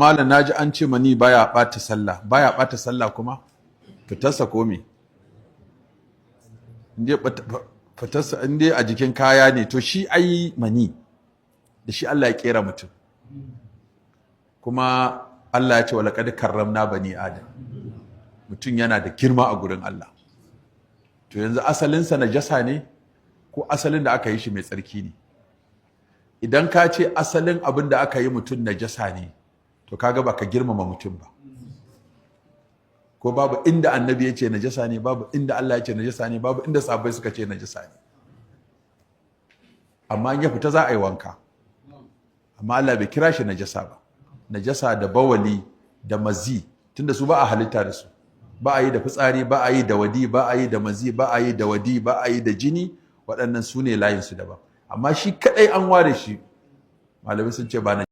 Malam, naji an ce mani baya ɓata sallah. Baya ɓata sallah kuma fitarsa ko me? Inde fitarsa inde a jikin kaya ne, to shi ai mani da shi Allah ya kera mutum. Kuma Allah ya ce wa laqad karramna bani Adam. Mutum yana da girma a gurin Allah. To yanzu asalinsa najasa ne ko asalin da aka yi shi mai tsarki ne? Idan ka ce asalin abin da aka yi mutum najasa ne, to kaga baka girmama mutum ba. Ko babu inda Annabi ya ce najasa ne, babu inda Allah ya ce najasa ne, babu inda sahabbai suka ce najasa ne. Amma in ya fita za a yi wanka, amma Allah bai kira shi najasa ba. Najasa da bawali da mazi, tunda su ba a halitta da su, ba a yi da fitsari, ba a yi da wadi, ba a yi da mazi, ba a yi da wadi, ba a yi da jini, waɗannan su ne layinsu daban. Amma shi kaɗai an ware shi, malamai sun ce ba.